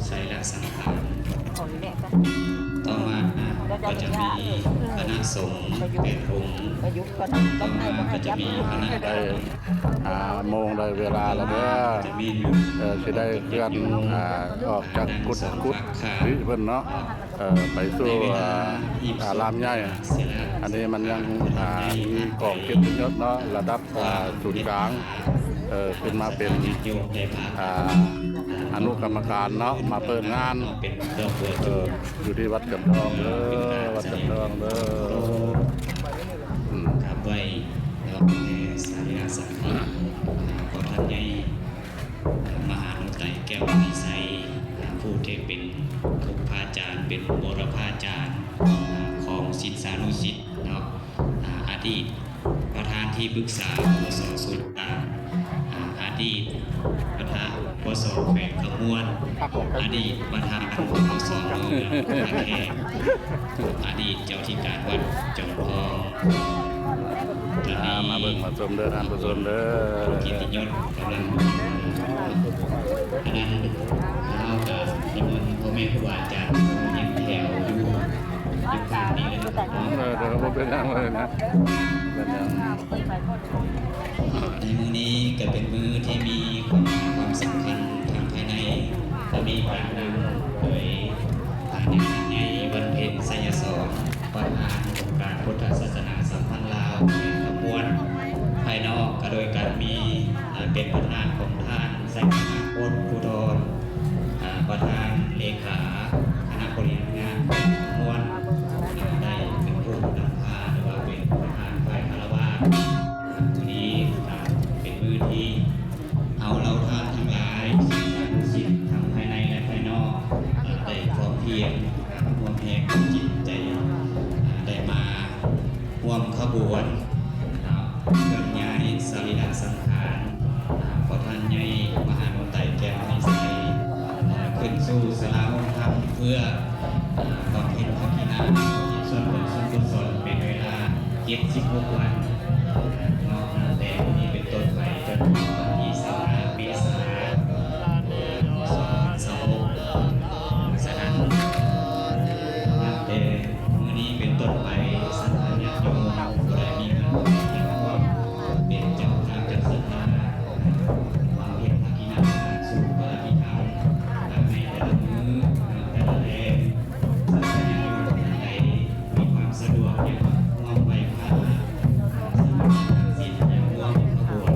ໄຊລະສັງຂານ. ຕໍ່ມາກໍຈະມີຄະນະສົງແປດອົງ. ຕໍ່ມາກໍຈະມີຄະນະ ໄດ້ ອ່າ ໂມງ ໄດ້ເວລາແລ້ວເດີ. ເອີ ຊິໄດ້ເຄື່ອນ ອ່າ ອອກຈາກກຸດ ກຸດຕິເພິ່ນເນາະ ເອີ ໄປສູ່ ອ່າ ອາຣາມໃຫຍ່. ອັນນີ້ມັນຍັງ ອ່າ ມີກອງກຽດຕິຍົດເນາະ ລະດັບ ອ່າ ສູນກາງ ເອີ ຂຶ້ນມາເປັນ ອ່າ ອະນຸກຳມະການເນາະ ມາເປີດງານ ເອີ ຢູ່ທີ່ວັດຈຳທອງເດີ ວັດຈຳທອງເດີ. ອືມ ກາບໄຫວ້ ແດ່ສະລີລະສັງຂານ ອ່າ ຂອງທ່ານໃຫຍ່ ມະຫານຸໄຕ ແກ້ວວິໄສ ອ່າ ຜູ້ທີ່ເປັນບຸບພາຈານ ເປັນບູລະພາຈານ ອ່າ ຂອງສິດສານຸສິດເນາະ ອ່າ ອະດີດປະທານທີ່ປຶກສາ ປສ ສູນກາງ ອ່າ ອະດີດປະທານ ປສ ແຂວງຄຳມ່ວນ ອະດີດປະທານ ປສ ເມືອງທ່າແຂກ ອະດີດເຈົ້າທີ່ການວັດຈອມທອງ. ອ່າ ມາເບິ່ງມາຊົມເດີທ່ານຜູ້ຊົມເດີ ກຽດຕິຍົດກຳລັງ ອັນນັ້ນ ເຮົາກໍນິມົນພໍ່ແມ່ຄູບາອາຈານ ຮຽງແຖວຢູ່ ຢູ່ຂ້າງນີ້ເລີຍເນາະ. ເອີ ບໍ່ເປັນຫຍັງເລີຍນະ ບໍ່ເປັນຫຍັງ. ໃນມື້ນີ້ກໍເປັນມື້ທີ່ມີຄວາມ ຄວາມສຳຄັນທາງພາຍໃນ ກໍມີການນຳໂດຍ ອ່າ ໃນ ໃນວັນເພັນ ໄຊຍະສອນ ປະທານອົງການພຸດທະສາສະໜາສຳພັນລາວ ແຂວງຄຳມ່ວນ. ພາຍນອກກໍໂດຍການມີ ອ່າ ເປັນປະທານຂອງທ່ານ ໄຊຍະນາໂຄດ ພູທອງ ອ່າ ປະທານເລຂາຄະນະບໍລິຫານງານແຂວງຄຳມ່ວນ ໄດ້ເປັນຜູ້ນຳພາ ຫຼືວ່າເປັນປະທານຝ່າຍຄາລະວາດ. ມື້ນີ້ກໍເປັນມື້ທີ່ເຮົາເຫຼົ່າທ່ານທັງຫຼາຍ ສິດສານຸສິດ ທັງພາຍໃນ ແລະ ພາຍນອກ ໄດ້ພ້ອມພຽງ ຮ່ວມແຮງຮ່ວມຈິດໃຈ ໄດ້ມາຮ່ວມຂະບວນ ເຄື່ອນຍ້າຍສະລີລະສັງຂານ ອ່າ ຂອງທ່ານໃຫຍ່ມະຫານຸໄຕ ແກ້ວວິໄສ ອ່າ ຂຶ້ນສູ່ສາລາໂຮງທຳ ເພື່ອ ອ່າ ບຳເພັນພະກິນາ ອຸທິດສ່ວນບຸນສ່ວນກຸສົນ ເປັນເວລາເຈັດສິບຫົກວັນ ເນາະ ນັບແຕ່ມື້ນີ້ເປັນຕົ້ນໄປ ຈົນຮອດວັນທີຊາວຫ້າ ເມສາ ສອງພັນຊາວຫົກ. ສະນັ້ນ ນັບແຕ່ ມື້ນີ້ເປັນຕົ້ນໄປ ສັດທາຍາດໂຍມ ຜູ້ໃດມີເງິນມີຄວາມເປັນເຈົ້າພາບເຈົ້າສັດທາ ມາເຮັດພະກິນາສູດພະອະພິທຳ ໃນແຕ່ລະມື້ ແຕ່ລະແລງ ສັດທາຍາດໂຍມທ່ານໃດມີຄວາມສະດວກ ຢາກມາຮ່ວມໄຫວ້ພະ ສະມາຊິກ ຢາກຮ່ວມຂະບວນ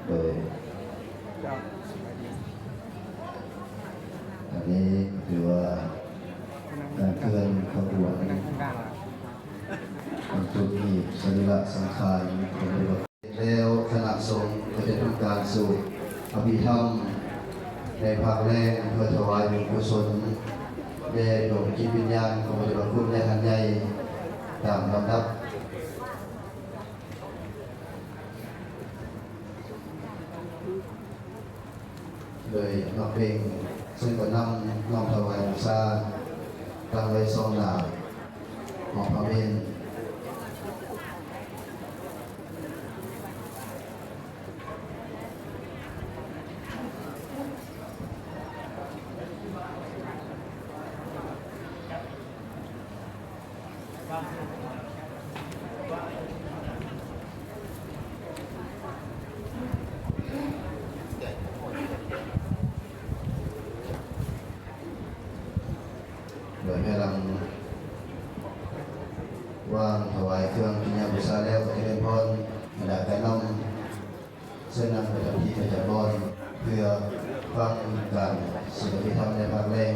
ໂດຍ ອັນນີ້ຖືວ່າການເຄື່ອນຂະບວນ ບັນຈຸຫີບສະລີລະສັງຂານຂອງ ແລ້ວຄະນະສົງກໍຈະທຳການສວດອະພິທຳ ໃນພາກແລງ ເພື່ອຖວາຍບຸນກຸສົນແດ່ດວງຈິດວິນຍານຂອງພະເຈົ້າພະຄຸນ ແລະ ທ່ານໃຫຍ່ຕາມລຳດັບ. ໂດຍນັກເພງເຊິ່ງກະນຳນ້ອມຖວາຍບູຊາ ຕັ້ງໄວ້ສອງໜ້າຫ້ອງພະເມນ. ໂດຍພາຍຫຼັງວາງຖວາຍເຄື່ອງກິນຍາບູຊາແລ້ວ ກໍຈະເລີນພອນບັນດາການນຳ ເຊີນນັ່ງປະຈຳທີ່ປະຈຳບ່ອນ ເພື່ອຟັງການສວດອະພິທຳໃນພາກແລງ.